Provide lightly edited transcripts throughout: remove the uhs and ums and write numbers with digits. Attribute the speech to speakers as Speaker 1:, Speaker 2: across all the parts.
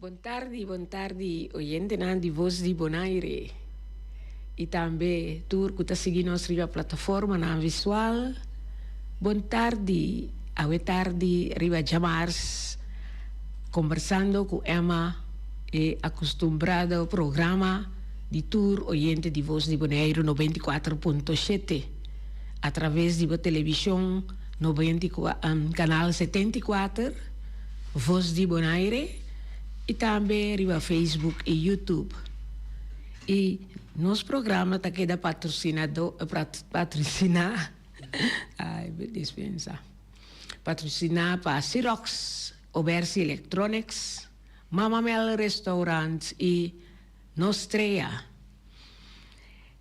Speaker 1: Bon tardi, bon tardi oyentenan di Voz di Bonaire y tambe tur cu ta sigui nos riba plataformanan visual. Bon tardi, awe tardi riba djamars Combersando cu Emma, e acostumbrado programa di tur oyente di Voz di Boneiru 94.7 a traves di bo television canal 74 Voz di Bonaire y tambe riba Facebook y YouTube. Y nos programa ta keda patrocinado patrocina ay dispensa patrocina pa Xerox, Obersi Electronics, Mama Mel Restaurant y Nostrea.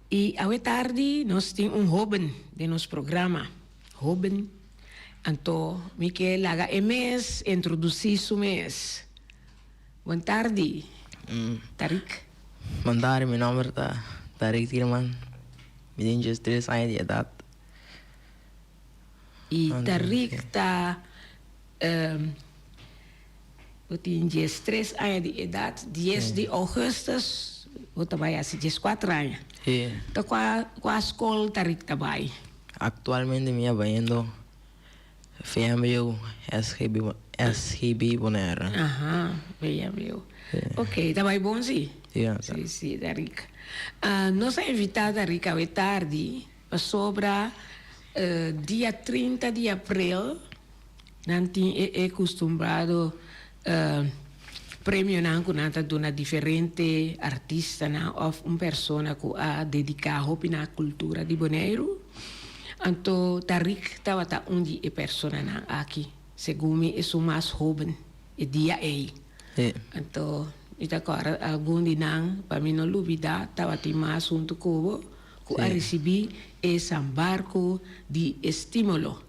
Speaker 1: Y awe tardi nos tin un hoben den nos programa. Hoben, anto mi ke laga e mes introduci su mes. Bon tardi, Tarik.
Speaker 2: Bon tardi, mi nomber ta Tarik Tielman, mi tin diestres aña di edad.
Speaker 1: Y Tarik ta bo tin diestres aña di edad, dies di augustus bo ta bai haci diescuater aña. Ta cua cua scol Tarik ta bai?
Speaker 2: Actualmente mi a bayendo VMBO SGB SGB Bonaire.
Speaker 1: Aha, VMBO. Ok, ta bai bon si?
Speaker 2: Ja.
Speaker 1: Si, si, Tarik. Nos a invita Tarik awe tardi pasobra dia 30 di april nan tin e e costumbrado Premionan ku nan ta duna diferente artistanan òf un persona ku a dediká hopi na kultura di Boneiru. Anto Tariq tabata un di e personanan aki, segun mi esun mas hóben e dia ei. Anto mi ta kòrda algun di nan, pa mi no lubidá, tabatin mas huntu ku bo ku a risibí e San Barku di Estímulo.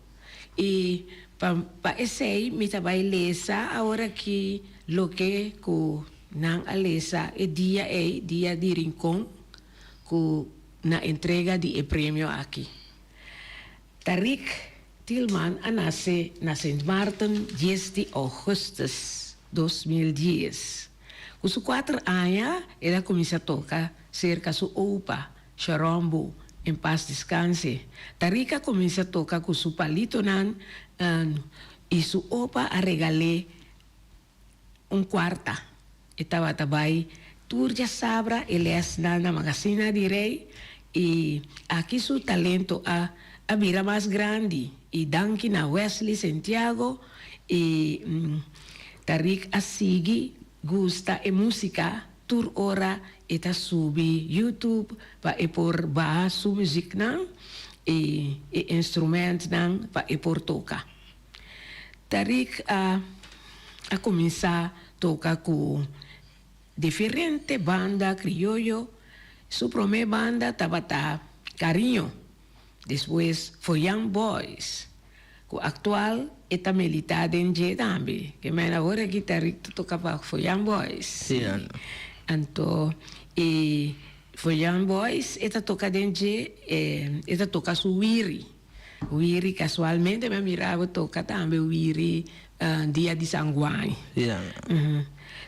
Speaker 1: I pa pa esei mi ta bai lesa awor aki loke ku nan a lesa e dia ei, dia di Rincon, ku na entrega di e premio aki. Tariq Tielman a nase na Sint Maarten dies di ougùstus 2010. Ku su kuater aña el a kuminsá toka serka su opa Sharombo, en paz descanse. Tariq a cuminsa toca cu su palitonan y su opa a regal'é un cuarta. E tabata bay tur djasabra e lesnan na Magazina di Rey y aki su talento a a bira mas grandi y danki na Wesley Sentiago y Tariq a sigui gusta e musica Tur ora e ta subi YouTube pa e por baha su muziknan i e instrumentnan pa e por toka. Tariq a a kuminsá toka ku diferente banda krioyo. Su promé banda tabata Cariño. Despues Foyan Boys, ku aktual e ta militá den dje tambe. Ke men awor aki ta Rick ta toka pa Foyan Boys.
Speaker 2: Sí, anto.
Speaker 1: Anto e Foyan Boys e ta toka den dje, e ta toka su wiri. Wiri kasualmente mi a mira bo toka tambe wiri dia di San Juan.
Speaker 2: Sí, anto.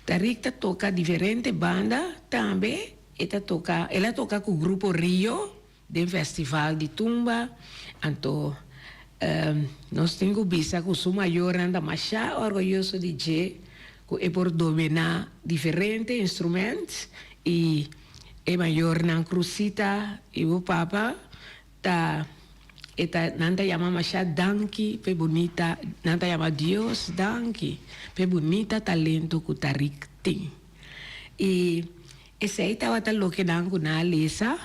Speaker 1: Ta Rick ta toka diferente banda tambe, e ta toka, el a toka ku Grupo Rio. Den festival di tumba, anto nos tin ku bisa ku su mayornan ta masha orguyoso di dje ku e por dominá diferente instrument i e mayornan Cruzita i bo papa ta e ta nan ta yama masha danki p'e bunita nan ta yama Dios danki p'e bunita talento ku Tariq tin i esei tabata loke nan ku nan a lesa.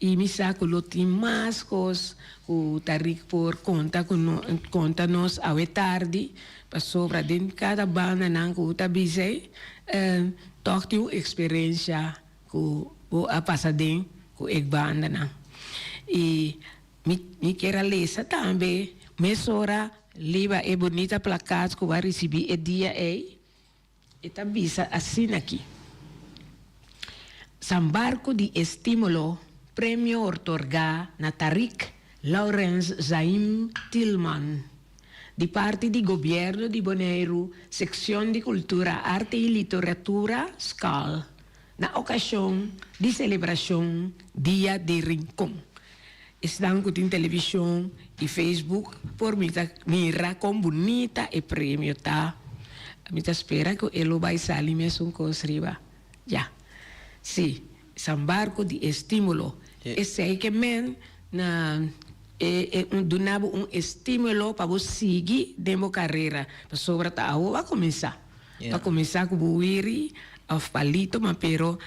Speaker 1: I mi sa ku lo tin mas kos ku Tariq por konta ku no konta nos awe tardi, pasobra den kada bandanan ku bo ta bisa ei, tòg tin un eksperensha ku bo a pasa den ku e bandanan. I mi mi kier a lesa tambe mesora riba e bunita plakat ku bo a risibí e dia ei. E ta bisa asin'aki, San Barco di Estímulo, premio ortorgá na Tariq Lawrence Zaim Tielman. Di parti di Gobièrnu di Boneiru, Sekshon di Kultura, Arte i Literatura, skal, na okashon di selebrashon Dia di Rincon. Esnan ku tin televishon i Facebook por mita mira kon bunita e premio ta. Mi ta spera ku e lo bai sali mesun kos riba. Ya. Sí, San Barco di estímulo. Esei ke men na e e un duna bo un estímulo pa bo sigui den bo karera. Pasobra ta awo bo a kuminsá. Bo a kuminsá ku bo wiri òf palito, ma pero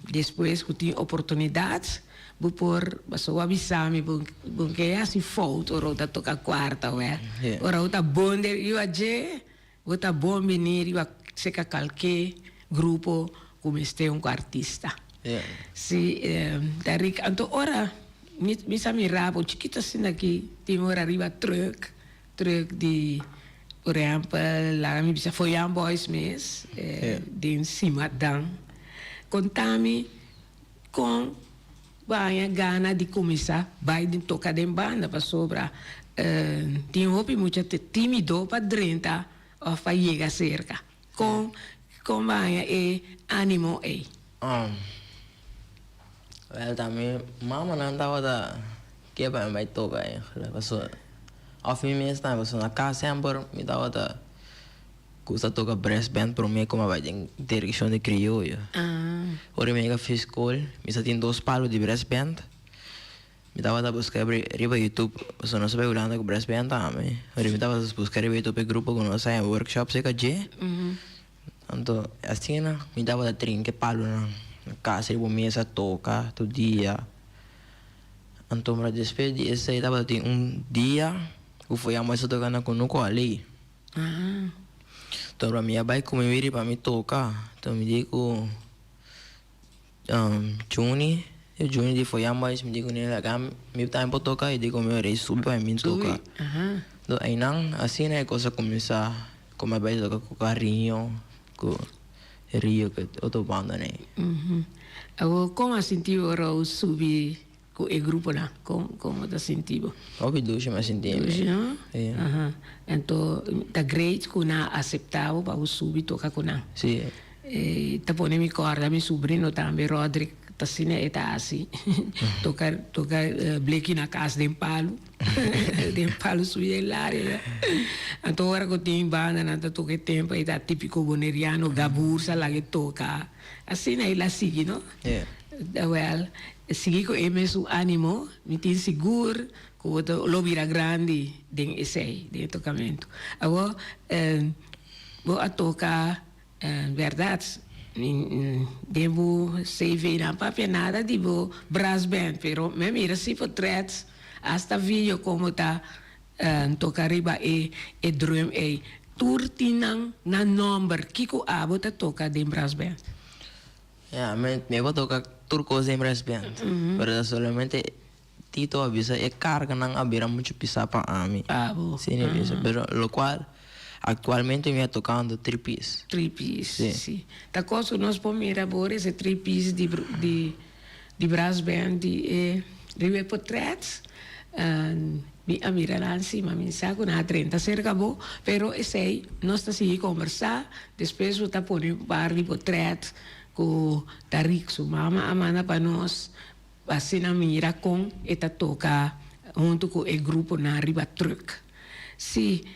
Speaker 1: despues ku tin oportunidat bo por, pasobra bo a bisa mi bo bo ke hasi fout ora bo ta toka kuarta wè. Ora bo ta bon den riba dje. Bo ta bon bini riba seka kalke grupo ku mester un ku artista. Si ta rik anto ora mi mi sa mira bo chikito asina aki tin ora riba truck truck di por ehempel laga mi bisa Foyan Boys mes den Simadan konta mi kon bo haña gana di kuminsá bai den toka den banda pasobra tin hopi mucha ta timido pa drenta òf pa yega serka. Kon kon bo haña e ánimo ei?
Speaker 2: Wèl ta mi mamanan tabata ke pa mi bai toka eigentlik pasobra òf mi mes tambe pasobra na kas semper mi tabata Gusta toka brass band prome ku mi a bai den direkshon di krioyo. Ora mi yega fi skol mi sa tin dos palo di brass band. Mi tabata buska riba youtube pasobra nos a bai Hulanda ku brass band tambe. Ora mi tabata buska riba youtube e grupo ku nos a haña workshop serka dje. Anto asina mi tabata trinka e palonan na kas riba un mesa toka tur dia. Anto despues di esei tabata tin un dia ku fo'i amo a toka na kunuku alei. Tora mi a bai ku mi wiri pa mi toka, enton mi di ku Juni, e Juni di Foyan Boys, mi di ku ne laga mi tambe por toka, e di ku mi ora e subi pa mi bin toka. Enton einan asina e kos a kuminsá, ku mi a bai toka ku Cariño, ku Rio, ku otro bandanan ei.
Speaker 1: Awor kon a sinti ora bo subi Ku e gruponan, kon kon bo ta sinti bo?
Speaker 2: Hopi dushi mi a sinti mi.
Speaker 1: Dushi no?
Speaker 2: Si.
Speaker 1: Aha. Anto ta great ku nan a aseptá bo pa bo subi toka ku nan.
Speaker 2: Si.
Speaker 1: E ta pone mi kòrda mi subrino tambe Rodrick ta asina e ta hasi. Toka toka bleki na kas den palu. Den palu subi den laria ya. Anto ora ku tin bandanan ta toka e tempu ei ta típiko boneriano gabur sa laga e toka. Asina el a sigui no. Awel, sigui ku e mesun animo, mi tin sigur ku bo ta lo bira grandi den esei, den e tokamentu. Awor, bo a toka bèrdat, den bo CV nan papia nada di bo brass band, pero mi a mira si potrèt, asta video komo ta toka riba e drum ei. Tur tin nan nan nòmber. Kiko abo ta toka den brass band?
Speaker 2: Ya, mi mi por toka tur kos den brass band, pero ta solamente Tito a bisa e karganan a bira muchu pisá pa ami.
Speaker 1: Abo.
Speaker 2: Sí, mi bisa, pero lokual aktualmente mi a tokando tri pis.
Speaker 1: Tri pis, sí. Ta kos ku nos por mira abor ese tri pis di di di brass band di e riba e potrèt. Mi a mira nan si, ma mi sa ku nan a drenta serka bo, pero esei nos ta sigui kombersá, despues bo ta pone un par di potrèt ku Tarik su mama a manda pa nos, pa asina mira kon e ta toka huntu ku e gruponan riba trùk. Si,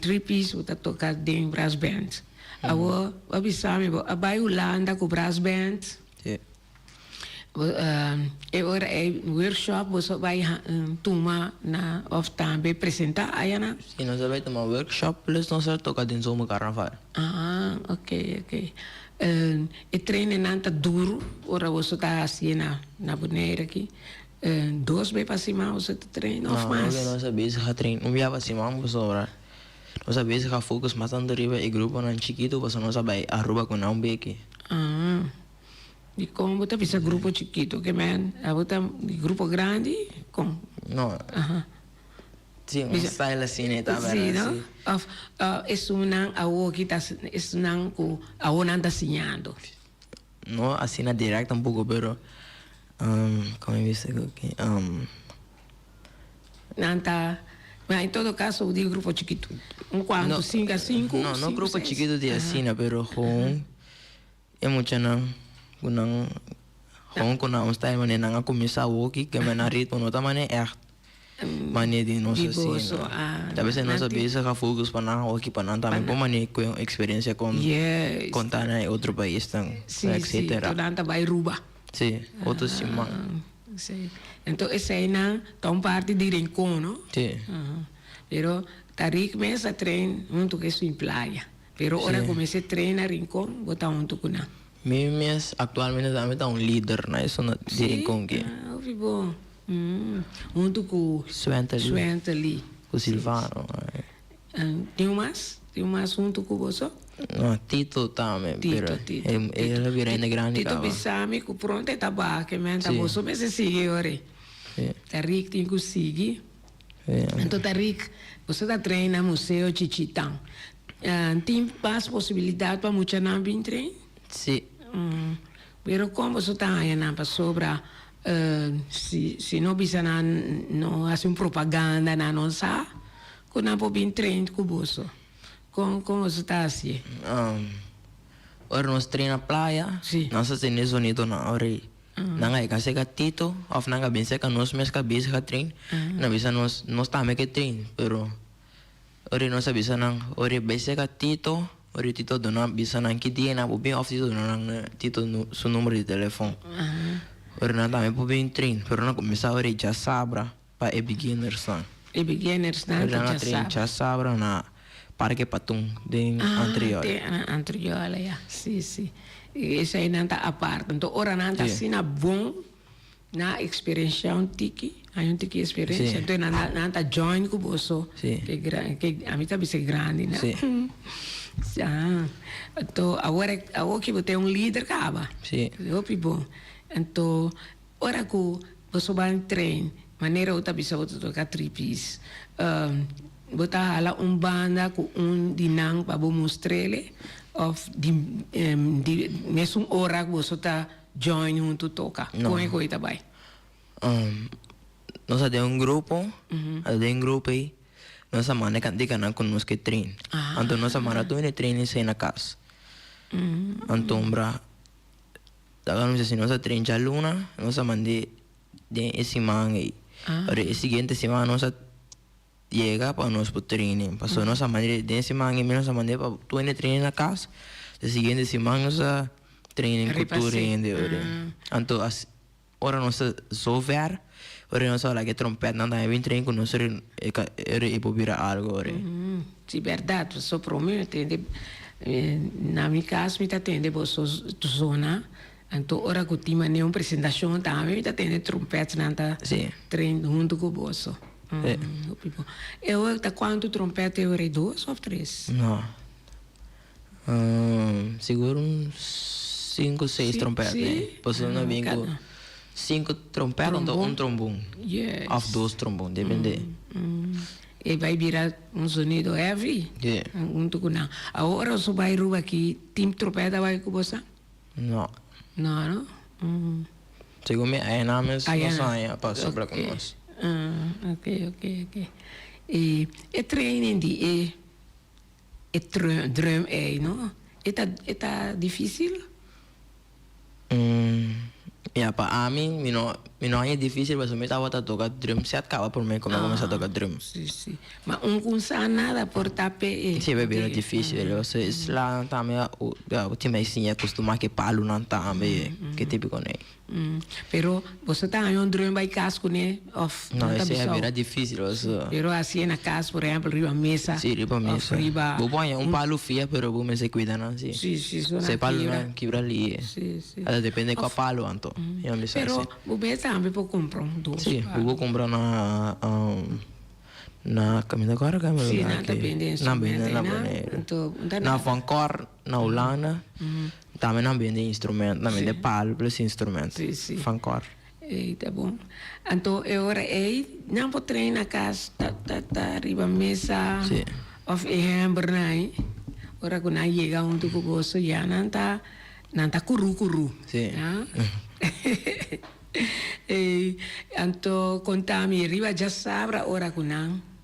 Speaker 1: Three Piece bo ta toka den brass band. Awor bo a bisa mi bo a bai Hulanda ku brass band. E ora ei workshop boso bai tuma na of tambe presenta aya na?
Speaker 2: Si, nos a bai tuma workshop plus nos a toka den zomer karnaval.
Speaker 1: Ah, ok, ok. E trainingnan ta duru ora boso ta hasié na na Bonaire aki? Dos be pa siman boso ta train of mas?
Speaker 2: No, nos a bezig a train un bia pa siman pasobra nos a bezig a focus mas tantu riba e gruponan chikitu pasobra nos a bai Aruba ku nan un beki.
Speaker 1: Ah. Di kon bo ta bisa grupo chikito ke men abo ta di grupo grandi kon?
Speaker 2: No.
Speaker 1: Aha.
Speaker 2: Si un style asina e ta
Speaker 1: bera si. No? Of esunnan awo ki ta esunnan ku awo nan ta siñando.
Speaker 2: No asina direct tampoco pero komo mi bisa ku ki
Speaker 1: Nan ta. Ma en todo caso di grupo chikitu. Un cuanto, cinco a cinco.
Speaker 2: No, no grupo chikitu di asina, pero gewoon e muchanan cu nan gewoon cu nan style manera nan a cuminsa awoki ke men nan ritmo no ta manera echt manera di nos asina. Ta bes nos a bezig a focus pa nan awoki pa nan tambe por manera cu un experiencia con con ta na e otro paisnan etcetera.
Speaker 1: Si, si, nan ta bay Ruba.
Speaker 2: Si, otro siman.
Speaker 1: Si. Enton eseinan ta un parti di Rincon, no?
Speaker 2: Si.
Speaker 1: Pero Tarik mes a train hunto ku esun playa. Pero ora ku mester train na Rincon, bo ta hunto ku nan.
Speaker 2: Mi mes aktualmente tambe ta un lider na esun di Rincon ki.
Speaker 1: Si? Ah, hopi bon. Hunto ku
Speaker 2: Swentely.
Speaker 1: Swentely.
Speaker 2: Ku Silvano.
Speaker 1: Tin un mas? Tin un mas huntu ku boso?
Speaker 2: No, Tito tambe,
Speaker 1: Tito, Tito.
Speaker 2: El a bira hende grandi
Speaker 1: kaba. Tito bisa mi ku pronto e ta baha, ke men ta boso mester sigui ora. Tarik tin ku sigui. Anto Tarik, boso ta train na Museo Chichitan. Tin mas posibilidat pa muchanan bin train?
Speaker 2: Si.
Speaker 1: Pero kon boso ta haña nan? Pasobra si si no bisa nan no hasi un propaganda nan no sa ku nan por bin train ku boso. Kon kon boso ta hasié?
Speaker 2: Ora nos train na playa nos ta tende sonidonan ora ei nan a yega serka Tito òf nan a bin serka nos mes ku a bezig a train nan a bisa nos nos tambe ke train pero Ora nos a bisa nan, ora e bai serka Tito, ora Tito duna bisa nan ki dia nan por bin òf Tito duna nan Tito su number di telefòn. Ora nan tambe por bin train, pero nan kuminsá ora e djasabra pa e beginnersnan.
Speaker 1: E beginnersnan ta
Speaker 2: Ora nan a train djasabra na Parke Patun den Antriol.
Speaker 1: Ah, den Antriol, ya. Sí, sí. Eseinan ta apart. Anto ora nan ta asina bon. Nan a experiencia un tiki, hay un tiki experiencia,
Speaker 2: Sí.
Speaker 1: entonces nan, nan ta join cu boso,
Speaker 2: Sí.
Speaker 1: ke gran, ke ami ta bisa grandi nan.
Speaker 2: Sí.
Speaker 1: Ah, anto awor awor ki bo tin un lider caba.
Speaker 2: Sí.
Speaker 1: Hopi bon. Anto ora cu boso ban train, manera bo ta bisa bo ta toca tripis, bo ta hala un banda cu un di nan pa bo mustrele of di di mesun ora cu boso ta Join huntu toka.
Speaker 2: No.
Speaker 1: Kon e koe ta bai?
Speaker 2: Nos a den un grupo, a den un grupo ei, nos a manda e kantikanan ku nos ke train. Anto nos a manda tur e train esei na kas. Anto bra, laga nos si nos a train djaluna, nos a mand'é den e siman ei. Ora e siguiente siman nos a Yega pa nos por training. Pasobra nos a mand'é den siman ei nos a mand'é pa tur hende training na kas. De siguiente siman nos a training ku tur hende ora. Anto as ora nos ta so ver, ora nos a wak e trompetnan tambe bin train ku nos ora ora e por bira algo ora.
Speaker 1: Si bèrdat, pasobra promé mi tende na mi kas mi ta tende boso zona. Anto ora ku tin manera un presentashon tambe mi ta tende trompetnan ta train huntu ku boso. Hopi bon. E ora ta kuantu trompet e ora ei? Dos òf tres?
Speaker 2: No. Sigur un sinku seis trompet.
Speaker 1: Si?
Speaker 2: Pasobra nan bin ku sinku trompet anto un trombon.
Speaker 1: Yes.
Speaker 2: Òf dos trombon, depende.
Speaker 1: E bai bira un sonido heavy huntu ku nan. Awor ora boso bai Aruba aki tin trompet a bai ku boso?
Speaker 2: No.
Speaker 1: No, no? Mm.
Speaker 2: Segun mi ayana mes
Speaker 1: Ayana.
Speaker 2: nos haña pa sobra ku
Speaker 1: Ok.
Speaker 2: nos.
Speaker 1: Ah, ok, ok, ok. E, e training di e, e trum, drum ei, no? E ta, e ta dificil?
Speaker 2: Mm, ya, pa ami mi no, mi no haña dificil pasobra mi tabata toka drum set kaba prome ku mi a kuminsá toka drum.
Speaker 1: Sí, sí. Ma un ku sa nada por ta pe e.
Speaker 2: Sí, e bira difícil. Osea, sla tambe bo tin mei siña kustumá ke palunan tambe, ke típiko nei.
Speaker 1: Pero boso ta haña un drum bai kas kuné òf
Speaker 2: No,
Speaker 1: nan ta
Speaker 2: esei a
Speaker 1: bisau?
Speaker 2: bira difícil, osea.
Speaker 1: Pero hasié na kas, por ehèmpel, riba mesa.
Speaker 2: Sí, riba
Speaker 1: Òf
Speaker 2: mesa.
Speaker 1: riba.
Speaker 2: Bo por haña un palu fia, pero bo mester kuida nan, sí.
Speaker 1: Sí, sí, so nan
Speaker 2: Se
Speaker 1: kibra.
Speaker 2: palunan kibra lihe.
Speaker 1: Sí, sí.
Speaker 2: Ata depende kua palu anto. Mi a bisa
Speaker 1: Pero
Speaker 2: así.
Speaker 1: bo mes tambe por kumpra un dos
Speaker 2: Sí,
Speaker 1: palu.
Speaker 2: bo por kumpra na. Na caminda cor ka
Speaker 1: Sí, nan ta bende
Speaker 2: Nan bende
Speaker 1: instrumento
Speaker 2: na
Speaker 1: einan.
Speaker 2: Boneiru.
Speaker 1: Anto, un ta
Speaker 2: Na
Speaker 1: nada.
Speaker 2: Van Cor, na Hulanda, tambe nan bende instrumento, nan bende palo plus instrumento.
Speaker 1: Sí, sí.
Speaker 2: Van Cor.
Speaker 1: Ei, ta bon. Anto e ora ei, nan por train na cas, ta, ta, ta riba mesa.
Speaker 2: Sí.
Speaker 1: Of e hembernan ei. Ora cu nan yega hunto cu boso, ya nan ta, nan ta curu curu.
Speaker 2: Sí.
Speaker 1: Ya. Ei, anto conta mi riba djasabra ora cu nan.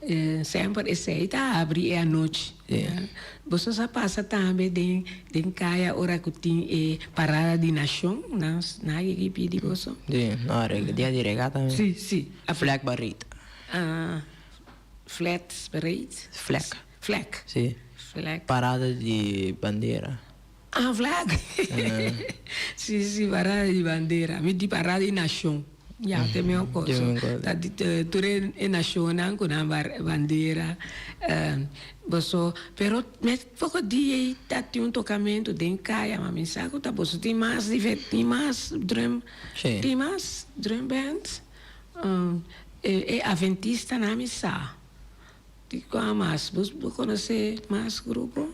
Speaker 1: Semper esei ta habri e anochi. Boso sa pasa tambe den den kaya ora ku tin e parada di nashon, nan nan a yega i pidi boso?
Speaker 2: Si, no, dia di regata.
Speaker 1: Si, si.
Speaker 2: Flag parade.
Speaker 1: Ah, flat parade?
Speaker 2: Flag.
Speaker 1: Flag.
Speaker 2: Si.
Speaker 1: Flag.
Speaker 2: Parada di bandera.
Speaker 1: Ah, flag. Si, si, parada di bandera. Mi di parada di nashon. Ya, te mihó kos. Ta di tur e nashonnan ku nan bandera. Boso, pero met poko dia ei ta tin un tokamentu den kaya, ma mi sa ku ta boso tin mas tin mas drum, tin mas drum band. E aventistanan mi sa. Di kua mas? Bo bo konosé mas grupo?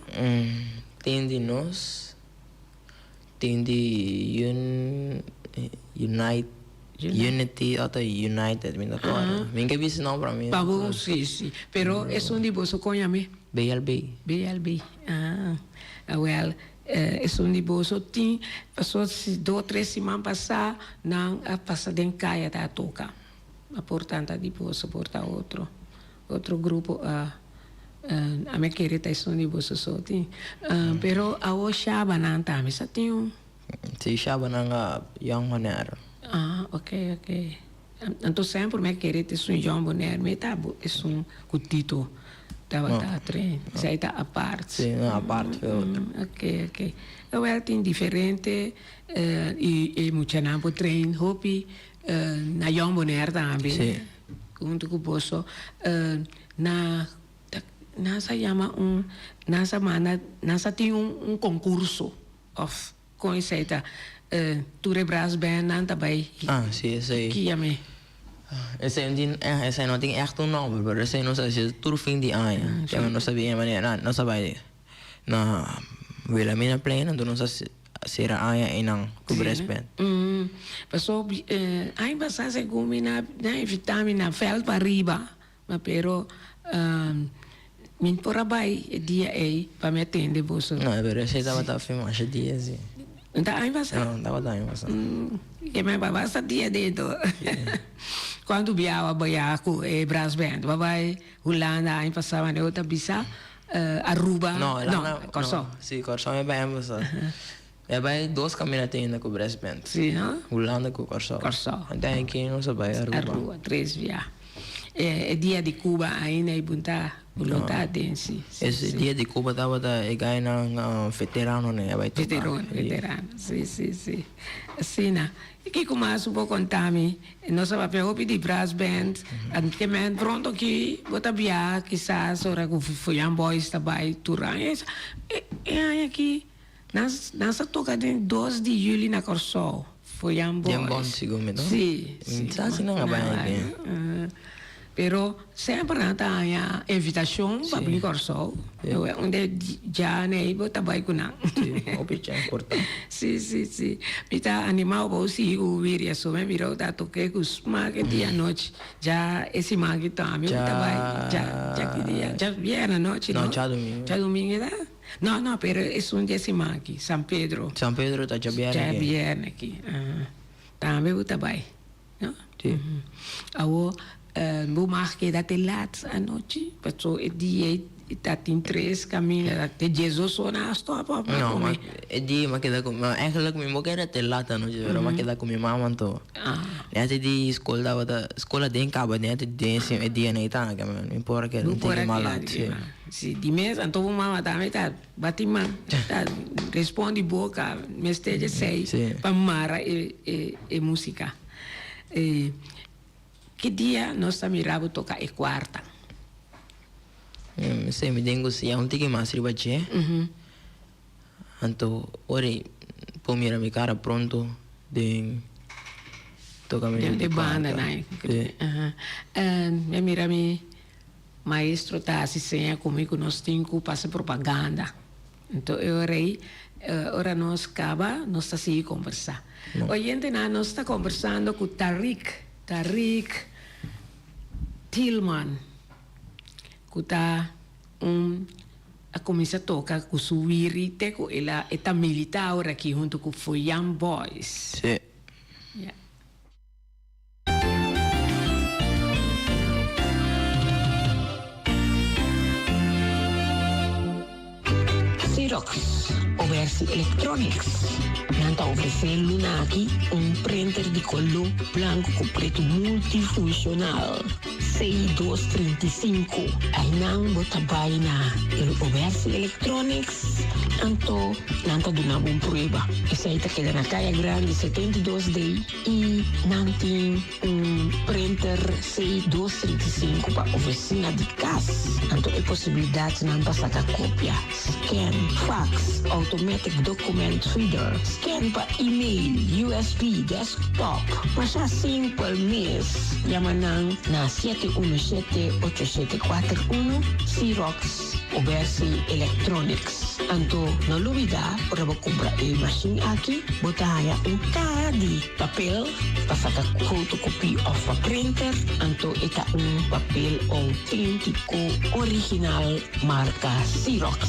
Speaker 2: Tin di nos, tin di un unite unity òf ta united mi no kòrda. Mi ke bisa nomber mi.
Speaker 1: Pa bo si si pero esun di boso kon yam'é?
Speaker 2: BLB.
Speaker 1: BLB ah awèl esun di boso tin paso si dos tres siman pasá nan a pasa den kaya ta toka. A por tanta di boso por ta otro. Otro grupo a a mi kere ta esun di boso so tin. Pero awo shaba nan tambe sa tin un.
Speaker 2: Si shaba nan a Jong Bonaire.
Speaker 1: Ah ok ok. Anto semper mi a kere ta esun Jong Bonaire mi ta esun ku Tito tabata train. Esei ta apart.
Speaker 2: Si no apart fe otro.
Speaker 1: Ok ok. Awel tin diferente y e muchanan por train hopi Na Jong Bonaire tambe.
Speaker 2: Sí.
Speaker 1: Huntu ku boso. Na nan sa yama un nan sa manda nan sa tin un un konkurso òf kon esei ta tur e brass band nan ta bai.
Speaker 2: Ah si esei.
Speaker 1: Ki yam'é?
Speaker 2: Esei no tin esei no tin ègt un nòmber pero esei nos a hasi tur fin di aña. Kende nos ta bini manera nos a bai na Wilhelminaplein anto nos a Sera aña einan ku brass band.
Speaker 1: Paso aña pasá segun mi nan a invitá mi na vèlt pariba, ma pero mi no por a bai e dia ei pa mi atende boso.
Speaker 2: No, pero esei tabata fin masha dia si.
Speaker 1: No ta aña pasá?
Speaker 2: No, no tabata aña pasá.
Speaker 1: Ke mi a bai basta dia dentro. Kuantu biaha bo a bai ku e brass band? Bo a bai Hulanda aña pasá, manera bo ta bisa. Aruba,
Speaker 2: no,
Speaker 1: no, Kòrsou.
Speaker 2: Sí, Kòrsou mi bai aña pasá. Mi a bai dos kaminda te ainda ku brass band.
Speaker 1: Sí, no?
Speaker 2: Hulanda ku Kòrsou.
Speaker 1: Kòrsou.
Speaker 2: Anto aki nos a bai Aruba.
Speaker 1: Aruba, tres bia. E dia di Cuba ainda e bunta, bo lo ta aden, sí.
Speaker 2: E dia di Cuba tabata e gainan veteranonan a bai toka.
Speaker 1: Veterano, veterano, sí, sí, sí. Asina. I kiko mas bo por konta mi? Nos a papia hopi di brass band. Ke men pronto ki bo ta biaha kisas ora ku Foyan Boys ta bai tur aña. E aña aki nan nan sa toka den dos di juli na Kòrsou. Foyan Boys.
Speaker 2: Den bon sigur mi no?
Speaker 1: Si, si.
Speaker 2: Sa si nan a bai aña.
Speaker 1: Pero semper nan ta haña invitashon pa bini Kòrsou. Unda dja nei bo ta bai ku nan.
Speaker 2: Si, hopi dja importante.
Speaker 1: Si, si, si. Mi ta animá bo sigui ku wiri aso. Mi mira bo ta toke ku smak e dia anochi. Dja e siman aki tambe bo ta bai. Dja, dja ki dia? Dja bièrnè anochi, no?
Speaker 2: No, djadumingu.
Speaker 1: Djadumingu ta? No, no, pero esun dje siman aki, San Pedro.
Speaker 2: San Pedro ta djabièrnè aki.
Speaker 1: Djabièrnè aki, aha. Tambe bo ta bai. No?
Speaker 2: Sí.
Speaker 1: Awor, bo mag keda te laat anochi, paso e dia ei ta tin tres kaminda, ta te diesdos ora a stòp òf a
Speaker 2: No,
Speaker 1: kome?
Speaker 2: ma e dia mi a keda ku, ma eigenlijk mi no keda te laat anochi, pero mi a keda ku mi mama anto. Net e di skol tabata, skol a den kaba net e den e dia nei ta, mi por a keda
Speaker 1: Bo por a
Speaker 2: un tiki mas
Speaker 1: keda
Speaker 2: laat, sí.
Speaker 1: Sí, di mes anto bo mama tambe ta bati man, ta respondi boka mester dje sei pa mara e e musika. Ki dia nos ta mira bo toka e kuarta?
Speaker 2: Mi sei mi den ku siña un tiki mas riba dje. Anto ora e por mira mi kara pronto den tokamentu di
Speaker 1: Den
Speaker 2: kuarta.
Speaker 1: banda nan. Mi a mira mi maestro ta hasi seña ku mi ku nos tin ku pasa propaganda. Anto e ora ei, ora nos kaba, nos ta sigui kombersá. Oyentenan, nos ta kombersando ku Tariq, Tariq Thielman, ku ta un a kuminsá toka ku su wiri te ku el a e ta militá ora aki huntu ku Foyan Boys.
Speaker 2: Sí.
Speaker 1: Ya. Xerox, Obersi Electronics. Nan ta ofresé luna aki un printer di koló blanku ku pretu multifunshonal C235. Einan bo ta bai na el Obersi Electronics, anto nan ta duna bo un prueba. Esei ta keda na Kaya Grandi 72 D i nan tin. Un printer C235 pa oficina di cas, anto e posibilidadnan pa saca copia, scan, fax, automatic document feeder, scan pa email, USB, desktop. Masha simpel mes. Yama nan na 717 8741, Xerox Obersi Electronics. Anto no lubida ora bo cumpra e machine aki bo ta haya un caha di. Papel pa saka fotokopie òf pa printer, anto e ta un papel outéntiko original marka Xerox.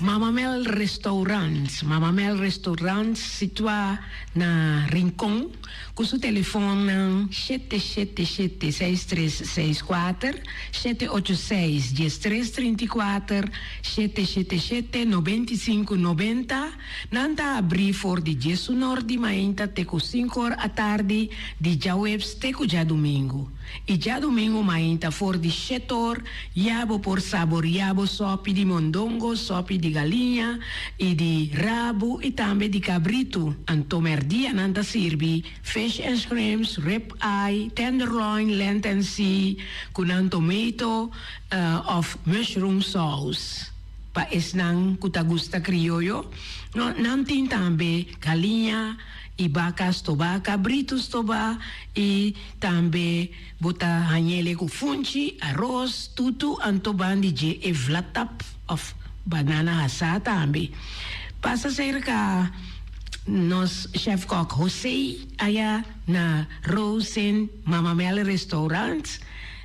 Speaker 1: Mama Mel Restaurant, Mama Mel Restaurant situá na Rincon ku su telefonnan 777 6364, 786 1334, 777 9590. Nan ta abrí for di diesunor di mainta te ku sinkor atardi di djaweps te ku djadumingu. I djadumingu mainta for di shetor ya bo por saboriá bo sòpi di mondongo, sòpi di galiña i di rabu i tambe di kabritu. Anto mèrdia nan ta sirbi fish and shrimps, rib eye, tenderloin, lent and sea ku nan tomato òf mushroom sauce. Pa esnan ku ta gusta krioyo, no, nan tin tambe galiña i baka stobá, kabritu stobá i tambe bo ta hañ'ele ku funchi, aros, tutu, anto ban di dje e vlatap òf banana hasá tambe. Pasa serka nos chèfkòk José aya na Rosen Mama Mel Restaurant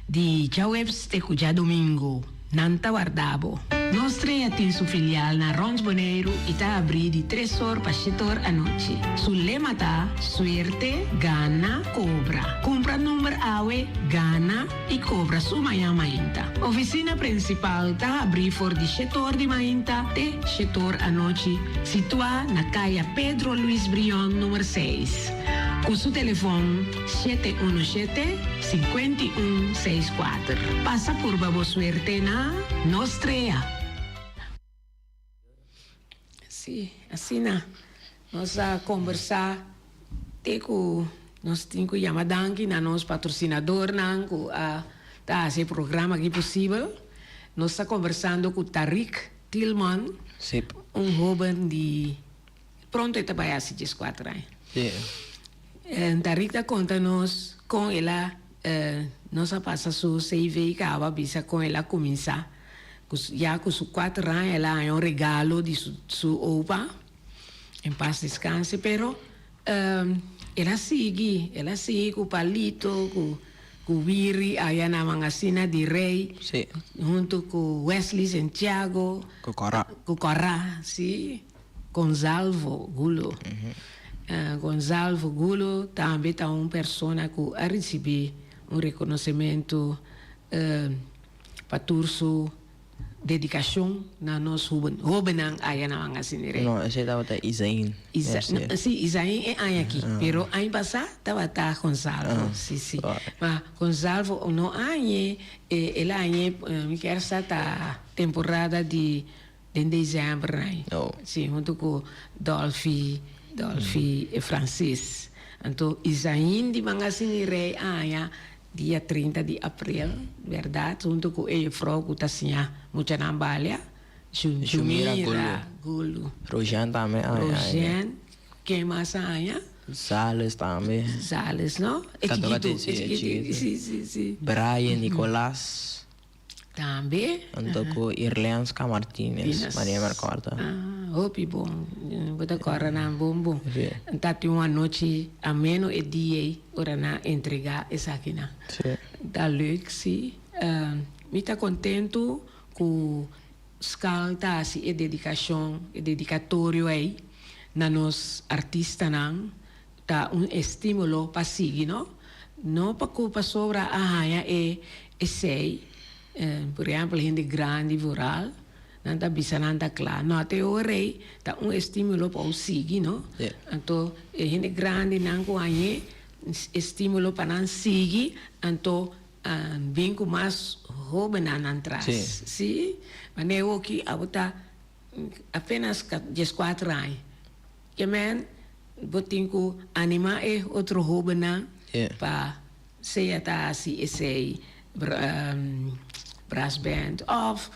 Speaker 1: di djaweps te ku djadumingu. Nan ta warda bo. Nos Trea tin su filial na Rond Boneiru i ta abrí di tres or pa shete or anochi. Su lema ta, Suerte, gana, kobra. Kumpra number awe, gana i kobra su mañan mainta. Ofisina prinsipal ta habrí for di shete or di mainta te shete or anochi, situá na Kaya Pedro Luis Brion number seis. Ku su telefon. 717 51 64. Pasa purba bo suerte na Nos Trea. Sí, asina nos a kombersá te ku nos tin ku yama danki na nos patrosinadornan ku a ta hasi e programa aki posibel. Nos ta kombersando ku Tariq Tilman, un hoben di Pronto e ta bai hasi dieskuater aña.
Speaker 2: Sí.
Speaker 1: Tariq ta konta nos kon el a nos a pasa su CV kaba bisa kon el a kuminsá. Ku ya ku su kuater aña el a haña un regalo di su su opa, en paz descanse, pero el a sigui, el a sigui ku palito, ku ku wiri aya na Mangasina di Rey,
Speaker 2: Sí.
Speaker 1: huntu ku Wesley Santiago.
Speaker 2: Ku Kòrá.
Speaker 1: Ku Kòrá, sí. Gonzalvo Gulo. Gonzalvo Gulo tambe ta un persona ku a risibí un rekonosementu pa tur su dedikashon na nos hóbennan aya na Mangasinere.
Speaker 2: No, esei tabata Izain.
Speaker 1: Iza, sí, Izain e aña aki, pero aña pasá tabata Gonzalvo, sí, sí. Ma Gonzalvo no añe, el a añe, mi kier sa ta temporada di. Den december nan.
Speaker 2: Oh.
Speaker 1: Sí, hunto cu Dolphy, Dolphy e Francis. Anto Isaín di Mangasini Rey aña dia 30 di april, berdad, hunto cu e juffrouw cu ta siña muchanan balia, Ju,
Speaker 2: Jumira
Speaker 1: Jumira Gulu.
Speaker 2: Rojean tambe aña.
Speaker 1: Rojean, ken mas aña?
Speaker 2: Zales tambe.
Speaker 1: Zales, no? E
Speaker 2: Katoka
Speaker 1: chikitu,
Speaker 2: tin, sí,
Speaker 1: e
Speaker 2: e
Speaker 1: chikitu.
Speaker 2: chikitu.
Speaker 1: Sí, sí, sí.
Speaker 2: Brian, Nicolas.
Speaker 1: Tambe.
Speaker 2: Anto ku Irlenska Martinez, Maria mi recorda.
Speaker 1: Ah, hopi bon. Bo ta corda nan bon bon.
Speaker 2: Sí.
Speaker 1: Ta tin un anochi ameno e dia ei ora nan entrega esakinan.
Speaker 2: Sí.
Speaker 1: Ta leuk, sí. Mi ta contento ku Skal ta hasi e dedicacion, e dedicatorio ei na nos artistanan. Ta un estímulo pa sigui, no? No pa ku pasobra a haña e esei, por ehèmpel hende grandi vooral, Nan ta bisa nan ta kla. No te ora ei ta un estímulo pa bo sigui, no? Anto e hende grandinan ku hañ'é estímulo pa nan sigui, anto bin ku mas hóbennan nan tras. Sí. Manera awoki abo ta apenas dieskuater aña. Ke men bo tin ku animá e otro hóbennan pa sea ta hasi esei brass band òf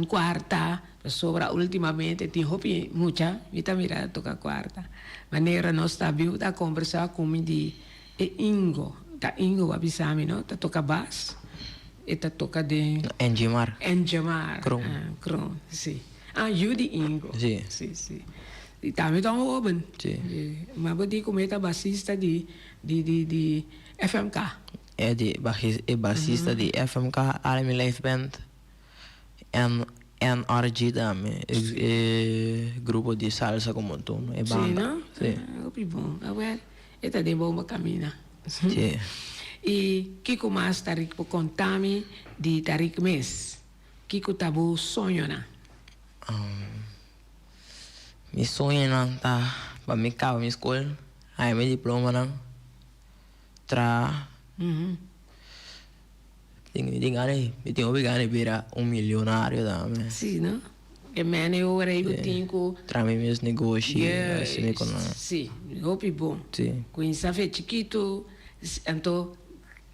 Speaker 1: kuarta, pasobra últimamente tin hopi mucha mi ta mira ta toka kuarta. Manera nos ta bin ta kombersá ku mi di e Ingo, ta Ingo a bisa mi no, ta toka bas, e ta toka den.
Speaker 2: Enjemar.
Speaker 1: Enjemar.
Speaker 2: Kroon.
Speaker 1: Kroon, si. Ah, yu di Ingo.
Speaker 2: Si.
Speaker 1: Si, si. I tambe ta un hoben.
Speaker 2: Si.
Speaker 1: Ma bo di ku mi ta basista di di di di FMK.
Speaker 2: E di e basista di FMK, Army Life Band en NRG tambe, e grupo di salsa komo tur, e banda.
Speaker 1: Si no?
Speaker 2: Si.
Speaker 1: Hopi bon. Awel, e ta den bon camina.
Speaker 2: Si.
Speaker 1: I kiko mas Tarik por konta mi di Tarik mes? Kiko ta bo soñonan?
Speaker 2: Mi soñonan ta pa mi kaba mi skol, haña mi diplomanan, traha. Mi tin gana di, mi tin hopi gana di bira un milionario tambe.
Speaker 1: Sí, no? E mene ora ei bo tin ku.
Speaker 2: Traha mi mes negoshi, asina ku nan.
Speaker 1: Sí, hopi bon.
Speaker 2: Sí.
Speaker 1: Kuminsá fe chikitu, anto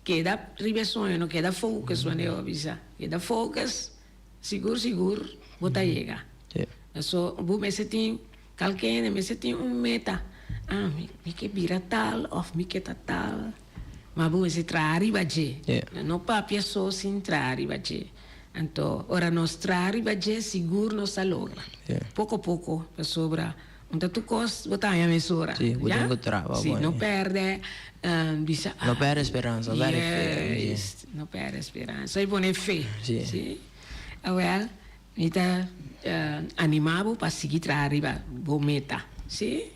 Speaker 1: keda riba e soño, no keda focus manera bo a bisa. Keda focus, sigur sigur bo ta yega.
Speaker 2: Sí.
Speaker 1: Paso bo mester tin, kalke hende mester tin un meta. Ah, mi ke bira tal òf mi ke ta tal. Ma bo mester traha riba dje. No papia so sin traha riba dje. Anto, ora nos traha riba dje, sigur nos ta logra. Poko poko, pasobra un ta tur kos bo ta haña mesora.
Speaker 2: Sí, bo tin ku traha pa
Speaker 1: Sí,
Speaker 2: pone.
Speaker 1: no pèrdè, bisa.
Speaker 2: No pèrdè speransa, no pèrdè fe.
Speaker 1: Juist, no pèrdè speransa i pone fe.
Speaker 2: Sí.
Speaker 1: Sí. Awèl, mi ta animá bo pa sigui traha riba bo meta. Sí?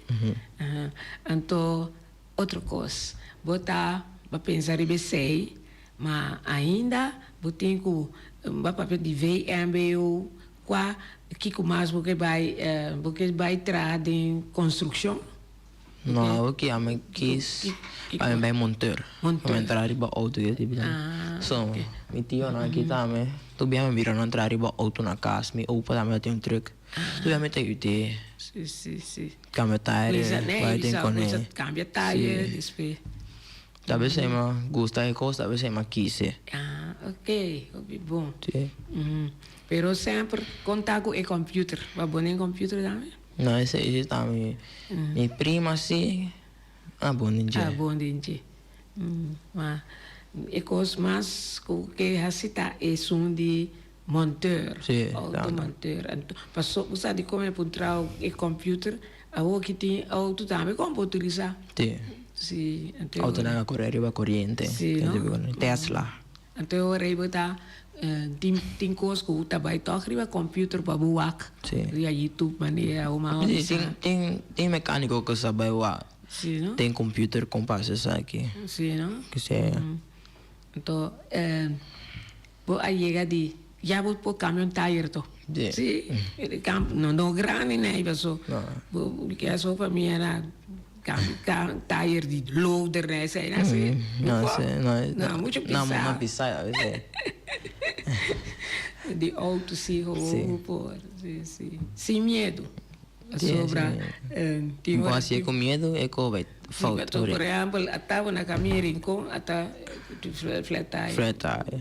Speaker 1: Anto. Otro kos, bo ta ba pensa riba esei, ma ainda bo tin ku ba papia di VMBO, kua kiko mas bo ke bai bo ke bai traha den konstrukshon?
Speaker 2: No, awor ki ami kis pa mi bai monteur, pa mi traha riba outo i esei. So, mi tionan aki tambe, tur bia mi bira nan traha riba outo na kas, mi opa tambe a tin un trùk. Tur bia mi ta yud'é.
Speaker 1: Si, si, si.
Speaker 2: Cambia tire, bai den cone.
Speaker 1: Cambia tire, despues.
Speaker 2: Ta bes ei ma gusta e cos, ta bes ei ma kise.
Speaker 1: Ah, ok, hopi bon.
Speaker 2: Si.
Speaker 1: Pero semper conta cu e computer. Bo a bon den computer tambe?
Speaker 2: No, esei si ta mi, mi prima si a bon den dje.
Speaker 1: A bon den dje. Ma e cos mas cu ke haci ta esun di Monteur,
Speaker 2: Sí,
Speaker 1: auto
Speaker 2: tanto.
Speaker 1: monteur. Anto, paso bo sa di kon e por trao e computer, awor ki tin auto tambe kon por utilisa.
Speaker 2: Sí.
Speaker 1: Sí, anto e
Speaker 2: Autonan
Speaker 1: ora.
Speaker 2: a kore riba koriente.
Speaker 1: Sí, no?
Speaker 2: Tesla.
Speaker 1: Anto e ora ei bo ta tin tin kos ku ta bai tòg riba computer pa bo wak.
Speaker 2: Sí.
Speaker 1: Riba YouTube manera o ma
Speaker 2: Sí, tin tin tin mekániko ku sa bai wak.
Speaker 1: Sí, no?
Speaker 2: Den computer kon pasa esaki.
Speaker 1: Sí, no?
Speaker 2: Kese.
Speaker 1: Anto Bo a yega di ya bo por cambia un tayer to.
Speaker 2: Sí.
Speaker 1: Si, no no grandi nei paso bo ke so pa mi era cambia tayer di loader nei esei na si.
Speaker 2: No si no
Speaker 1: no mucho pisa.
Speaker 2: No mas pisa a veces.
Speaker 1: Di auto si gewoon bo por si si sin miedo. Pasobra tin
Speaker 2: Bo hasié ku miedu e ko bai fout
Speaker 1: Por ehèmpel ata bo na kaminda Rincon ata flat tire.
Speaker 2: Flat tire.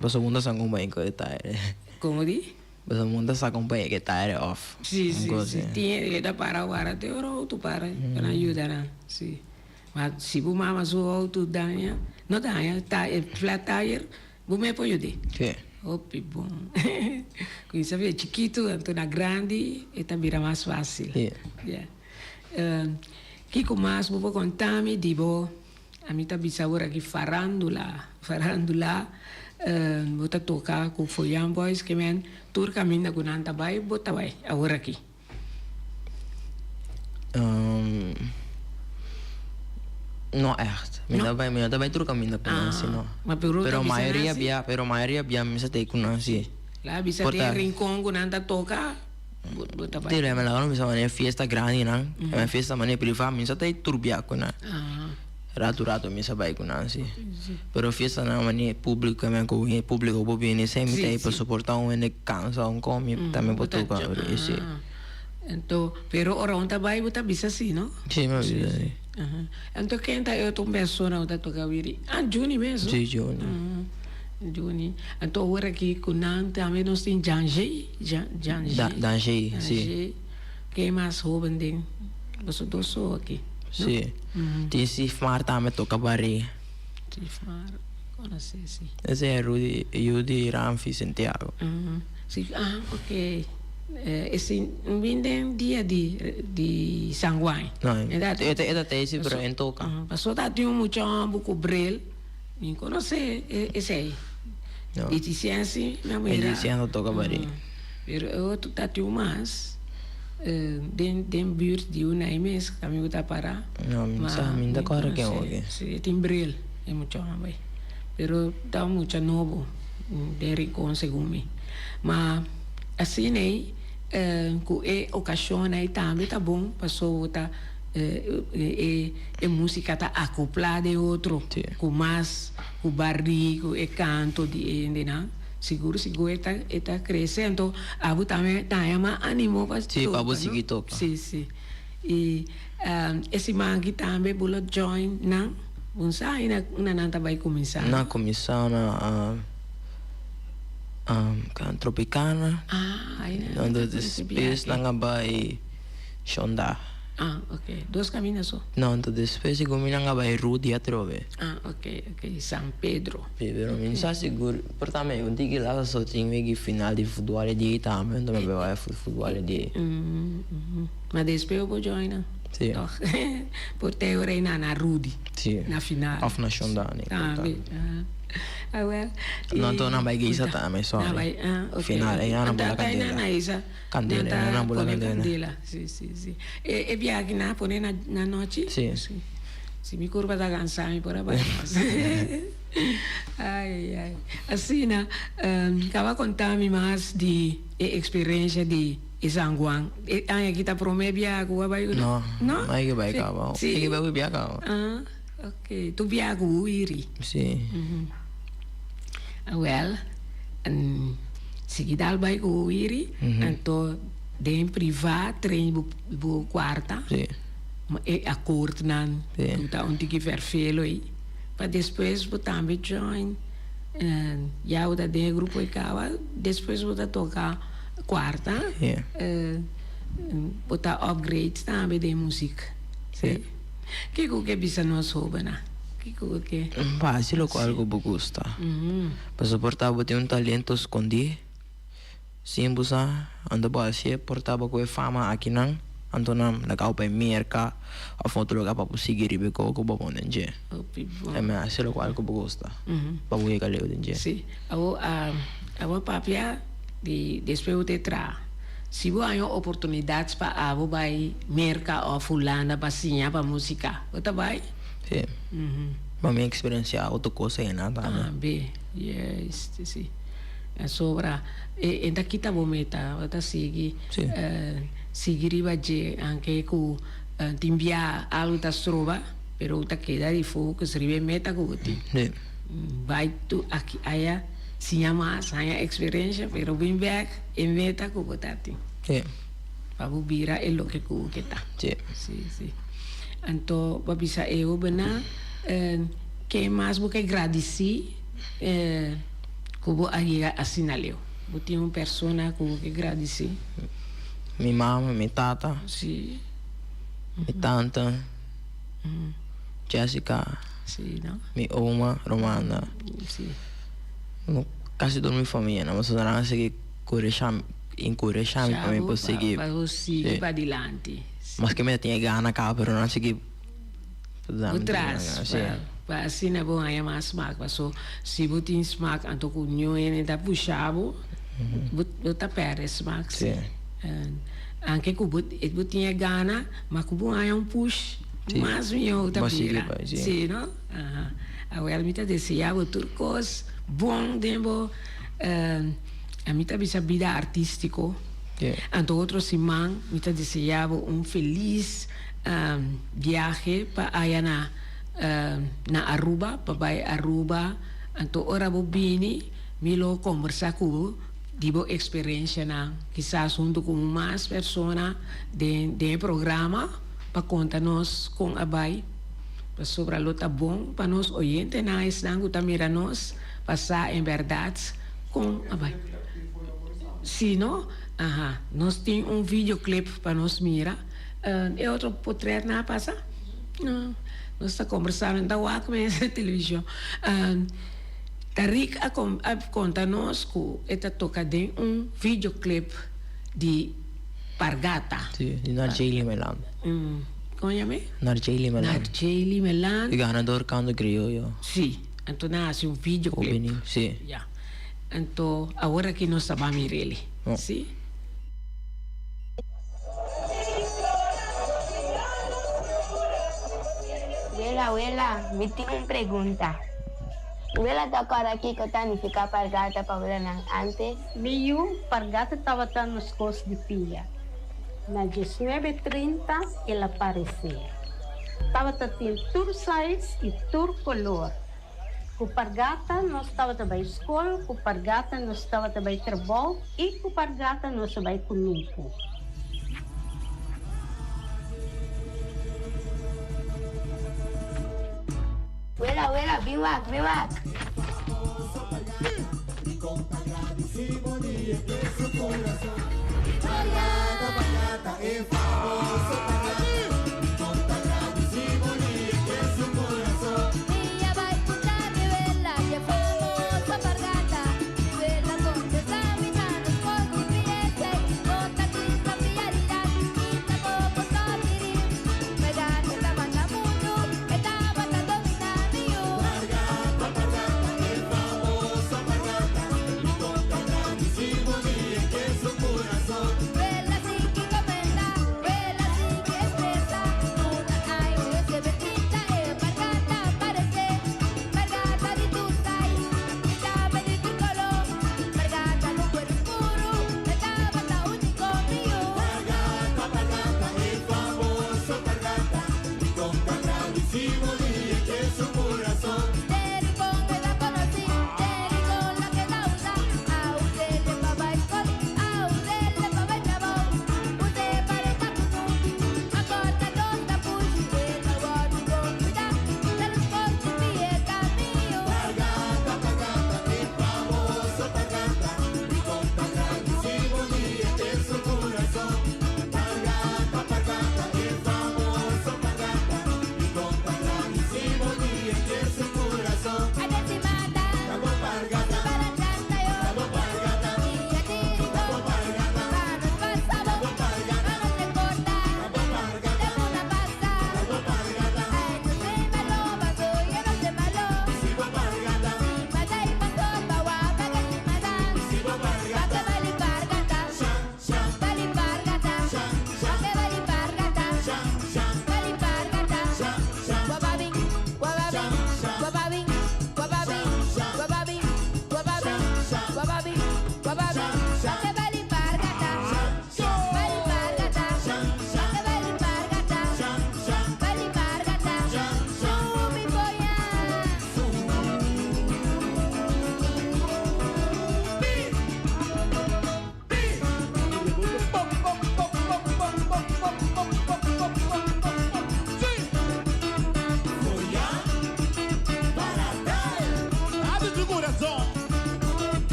Speaker 2: Pasobra bo no ta sa kon bai ku e tire.
Speaker 1: Komo di?
Speaker 2: Pasobra bo no ta sa kon bai ku e tire òf.
Speaker 1: Si si si tin hende ke ta para wara te ora outo para pa nan yuda nan si. Ma si bo mama su outo daña no daña flat tire Bo me por yud'é.
Speaker 2: Sí.
Speaker 1: Hopi bon. Kuminsá bira chikitu, anto na grandi e ta bira mas fásil.
Speaker 2: Sí.
Speaker 1: Ya. Kiko mas bo por konta mi di bo, ami ta bisa awor aki farándula, farándula, bo ta toka ku Foyan Boys ke men tur kaminda ku nan ta bai, bo ta bai awor aki.
Speaker 2: No echt. Mi no ta bai, mi no ta bai tur kaminda ku nan si no.
Speaker 1: Ma pero
Speaker 2: Pero mayoria bia, pero mayoria bia mi sa tei ku nan si.
Speaker 1: La bisa
Speaker 2: Por
Speaker 1: den
Speaker 2: ta.
Speaker 1: Rincon ku nan ta toka, bo bo ta bai.
Speaker 2: Tira, mi laga no bisa manera fiesta grandi nan, e fiesta manera priva mi sa ta turbia ku nan. Ratu ratu mi sa bai ku nan si. Pero fiestanan manera publico men ku publico por bini esei mi ta ei pa soporta un hende kansa un kon mi tambe por toka si.
Speaker 1: Anto pero ora un ta bai bo ta bisa si no?
Speaker 2: Si mi a bisa si.
Speaker 1: Anto ken ta e otro persona ku ta toka wiri? Ah Juni mes no?
Speaker 2: Si Juni.
Speaker 1: Juni. Anto ora aki ku nan tambe nos tin Jangey, Jangey.
Speaker 2: Dangey si.
Speaker 1: Ken mas hoben den boso dos so aki?
Speaker 2: Si. Tin Sifmar tambe toka barí.
Speaker 1: Sifmar, konosé si.
Speaker 2: Ese e Rudy, yu di Ramfi Santiago.
Speaker 1: Si, ah, ok. Ese un bin den dia di di San Juan.
Speaker 2: No, e ta e ta tei si pero e toka.
Speaker 1: Paso ta tin un mucha homber ku bril, mi konosé esei.
Speaker 2: No.
Speaker 1: Di Tician si, mi a mira.
Speaker 2: E Tician ta toka barí.
Speaker 1: Pero e otro ta tin un mas den den buurt di un ei mes kaminda ku ta para.
Speaker 2: No, mi no sa, mi no ta kòrda ken oke.
Speaker 1: Si, e tin bril e mucha homber ei. Pero ta un mucha nobo den Rincon segun mi. Ma asina ei ku e okashon ei tambe ta bon pasobra bo ta e e musika ta akoplá den otro ku mas ku barí ku e kanto di e hendenan. Sigur sigur e ta e ta crece anto abo tambe ta haña mas animo pa
Speaker 2: Sí, pa
Speaker 1: toca
Speaker 2: bo
Speaker 1: no
Speaker 2: sigui toca.
Speaker 1: Sí sí y e siman aki tambe bo lo join nan bo sa aina unda nan ta bay cuminsa.
Speaker 2: Nan a cuminsa na Tropicana
Speaker 1: Ah aina nan
Speaker 2: anto
Speaker 1: ta cuminsa
Speaker 2: despues
Speaker 1: biahe.
Speaker 2: nan a bay Shonda.
Speaker 1: Ah ok dos caminda so.
Speaker 2: No anto despues segun mi nan a bay Rudy atrobe.
Speaker 1: Ah ok ok San Pedro.
Speaker 2: Sí pero mi no sa sigur por ta mi un tiki lasa so tin wiki final di futbal e dia tambe anto mi a bay wak futbal e dia.
Speaker 1: Ma despues bo por join nan?
Speaker 2: Sí.
Speaker 1: Toch por te ora ei na Rudy.
Speaker 2: Sí.
Speaker 1: Na final.
Speaker 2: Of na Shondani.
Speaker 1: Tambe. Awel.
Speaker 2: No anto nan bay Geisa tambe sorry.
Speaker 1: Nan bay ah ok.
Speaker 2: Final ei nan a bola candela.
Speaker 1: Nan ta
Speaker 2: Candela,
Speaker 1: Nan ta
Speaker 2: nan bola
Speaker 1: pone
Speaker 2: candela.
Speaker 1: candela, si, si, si. E, e biaha nan a pone na, na nochi?
Speaker 2: Si.
Speaker 1: Si. Si mi curpa ta cansa mi por a bai mas. Ai, ai, ai. Asina, um, caba conta mi mas di e experiencia di e San Juan. E aña aki ta prome biaha cu a bai cu nan?
Speaker 2: No,
Speaker 1: No?
Speaker 2: no hay que bai caba.
Speaker 1: Si.
Speaker 2: Hay que bai cu biaha caba.
Speaker 1: Ah, ok. Tu biaha cu Wiri?
Speaker 2: Si.
Speaker 1: Awel, sigui dal bai ku wiri, anto den privá train bo bo kuarta, e akordnan ku ta un tiki vervelo ei, pa despues bo tambe join, ya bo ta den e grupo ei kaba, despues bo ta toka kuarta, bo ta upgrade tambe den muzik. Kiko ke bisa nos hobennan? Kiko bo ke?
Speaker 2: Fácil lokual ku bo gusta. Pasobra por ta bo tin un talento skondí sin bo sa, anto bo hasié por ta bo ku e fama akinan, anto nan laga bo bai Merka òf otro lugá pa bo sigui riba e kos ku bo bon den dje.
Speaker 1: Hopi bon.
Speaker 2: E mi hasi lokual ku bo gusta pa bo yega leu den dje.
Speaker 1: Sí. Awor, awor papia di despues bo ta traha. Si bo haña oportunidat pa abo bai Merka òf Hulanda pa siña pa músika, bo ta bai?
Speaker 2: Sí. Pa mi eksperensiá otro kos einan tambe.
Speaker 1: Tambe, juist, sí. Pasobra e ta kita bo meta, bo ta sigui sigui riba dje, anke ku tin bia algu ta stroba, pero bo ta keda di focus riba e meta ku bo tin. Bai tu aki aya, siña mas, haña eksperensia, pero bin bèk e meta ku bo ta tin. Pa bo bira e loke ku bo ke ta.
Speaker 2: Sí.
Speaker 1: Sí, sí. Anto bo a bisa e hobennan ke mas bo ke gradisí ku bo a yega asina leu. Bo tin un persona ku bo ke gradisí?
Speaker 2: Mi mama, mi tata.
Speaker 1: Sí.
Speaker 2: Mi tanta. Jessica.
Speaker 1: Sí, no?
Speaker 2: Mi oma, Romanda.
Speaker 1: Sí.
Speaker 2: Kasi tur mi famia, no? Pasobra nan a sigui kureshá mi. Enkurashá mi pa mi por sigui.
Speaker 1: Pa bo sigui pa dilanti.
Speaker 2: Maske mi ta tin e gana kaba pero nan sigui
Speaker 1: Bo tras pa asina bo haña mas smak paso si bo tin smak anto ku niun hende ta pusha bo bo ta pèrdè smak si. Anke ku bo bo tin e gana ma ku bo haña un push mas mihó ta bira si no. Awel mi ta desea bo tur kos bon den bo. Ami ta bisa bida artístiko. Anto otro siman mi ta deseá bo un felis biahe pa aya na na Aruba, pa bai Aruba. Anto ora bo bini mi lo kombersá ku bo di bo eksperensianan, kisas huntu ku un mas persona den den e programa pa konta nos kon a bai. Pasobra lo ta bon pa nos oyentenan, esnan ku ta mira nos, pa sa en bèrdat kon a bai. Si no? Aha. Nos tin un videoclip pa nos mira. E otro potretnan a pasa? No. Nos ta kombersá, nan ta wak mes na televishon. Tarik a konta nos ku e ta toka den un videoclip di Pargata.
Speaker 2: Si, di Narjely Melan.
Speaker 1: Kon yam'é?
Speaker 2: Narjely Melan.
Speaker 1: Narjely Melan.
Speaker 2: E ganador Canto Criollo.
Speaker 1: Si, anto nan a hasi un videoclip.
Speaker 2: Opening, si.
Speaker 1: Ya. Anto awor aki nos ta ban mir'el. Si.
Speaker 3: Wela, wela, mi tin un pregunta. Wela ta kòrda kiko ta nifiká pargata pa welanan ántes?
Speaker 4: Mi yu, pargata tabata nos kos di pia. Na diesnuebe trinta el a paresé. Tabata tin tur sais i tur kolor. Ku pargata nos tabata bai skol, ku pargata nos tabata bai trabou i ku pargata nos a bai kunuku.
Speaker 3: Wela, wela, bin wak, bin wak.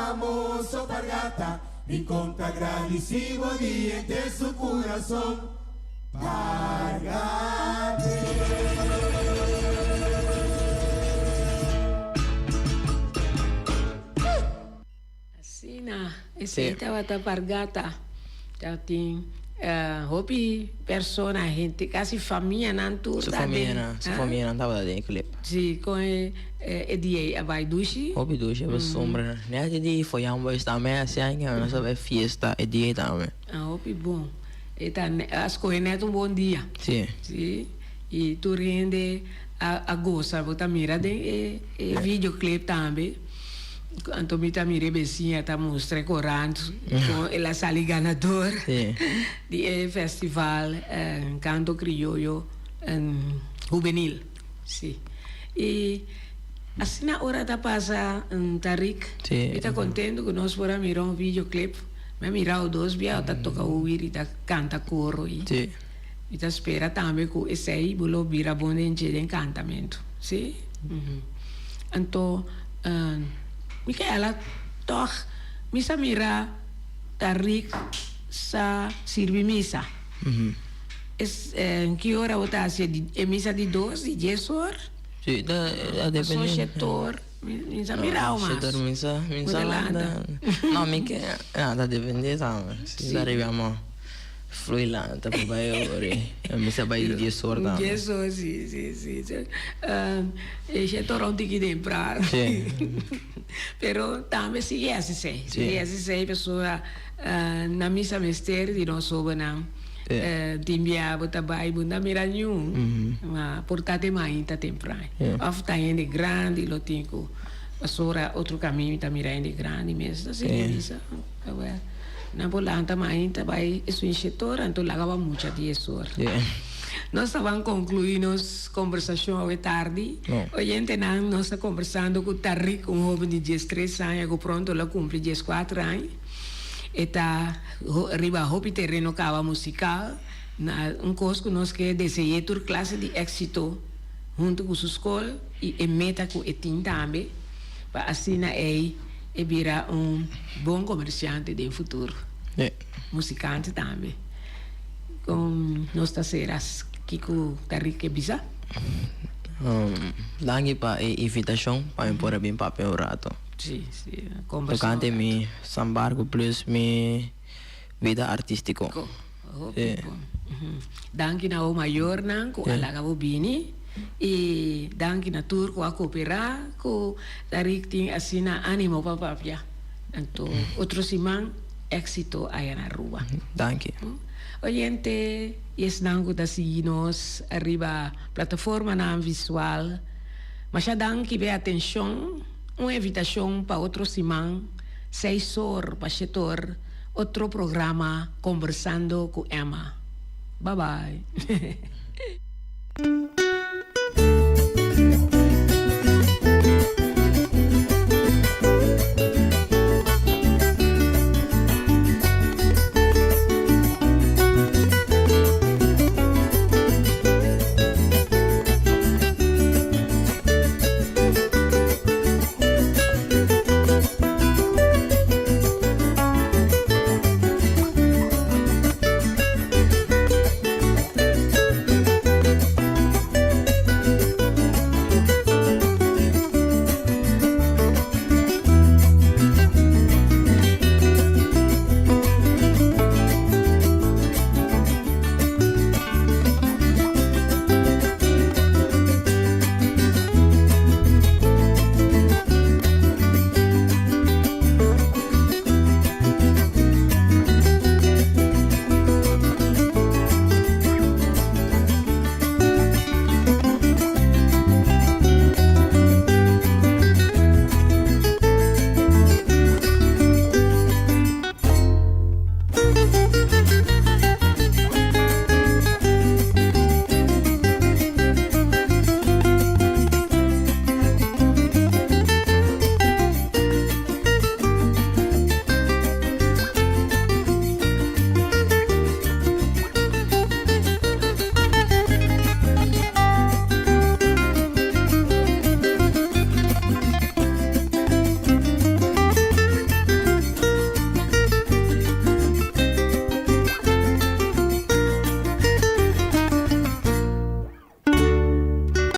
Speaker 5: famoso Pargata, Rincon ta gradisí bo di henter su kurason. Pargate.
Speaker 1: Asina, esei tabata Pargata. Tabatin hopi persona, hente, kasi famianan tur
Speaker 2: Su
Speaker 1: ta den.
Speaker 2: famianan, su famianan tabata den e clip.
Speaker 1: Si, kon e e dia ei a bai dushi?
Speaker 2: Hopi dushi, e sombra. Net e dia ei Foyan Boys tambe a hasi aña, nos a bai fiesta e dia ei tambe.
Speaker 1: Ah, hopi bon. E ta a skohe net un bon dia.
Speaker 2: Si.
Speaker 1: Si, i tur hende a a gosa. Bo ta mira den e e videoclip tambe. Anto mi ta mira e besiña ta mustra e korant kon el a sali ganador di e festival Canto Criollo Hubenil. Si. I asina ora ta pasa Tarik, mi ta kontento ku nos por a mira un videoclip. Mi a mirao dos bia ta toka oir i ta kanta koro i mi ta spera tambe ku esei bo lo bira bon den dje den kantamentu. Si. Anto mi ke ala tog mi sa mira Tarik sa sirbi misa. Es ki ora bo ta hasi e misa di dos, di dies or?
Speaker 2: Si, ta depende.
Speaker 1: Paso shete or, mi sa mirao mas.
Speaker 2: Shete or mi sa, mi sa lanta. No, mi ke, ya, ta depende tambe. Si arribiamo Fluy lanta pa bai ori. Mi sa bai di dies or tambe.
Speaker 1: Dies or, si, si, si. E shete ora un tiki tempran.
Speaker 2: Si.
Speaker 1: Pero tambe sigui hasi esei. Sigui hasi esei pasobra na misa mester di nos hobennan. Tin bia bo ta bai bo no ta mira niun. Ma por ta te mainta tempran. Of ta hende grandi lo tin ku pasobra otro kamin mi ta mira hende grandi mes ta sigui misa. Awel, nan por lanta mainta bai esun shetor, anto laga ba mucha di es or. Nos ta ban conclui nos conversacion awe tardi. Oyentenan, nos ta conversando cu Tarik, un hoben di diestres aña cu pronto lo cumpli diescuater aña. E ta riba hopi tereno caba musical, na un cos cu nos ke deseye tur clase di exito hunto cu su scol y e meta cu e tin tambe pa asina ey E bira un bon komersiante den futuro. Musikante tambe. Kon nos ta sera kiko Tarik ke bisa?
Speaker 2: Danki pa e invitashon pa mi por a bin papia un rato.
Speaker 1: Si, si. Kombersá un rato.
Speaker 2: Tokante mi San Barco plus mi bida artístiko.
Speaker 1: Hopi bon. Danki na bo mayornan ku a laga bo bini i danki na tur ku a koperá ku Tarik tin asina ánimo pa papia. Anto otro siman éksito aya na Aruba.
Speaker 2: Danki.
Speaker 1: Oyente i esnan ku ta sigui nos riba plataformanan visual, masha danki p'e atenshon. Un invitashon pa otro siman, seis or pa shete or. Otro programa Conversando cu Emma. Bye bye.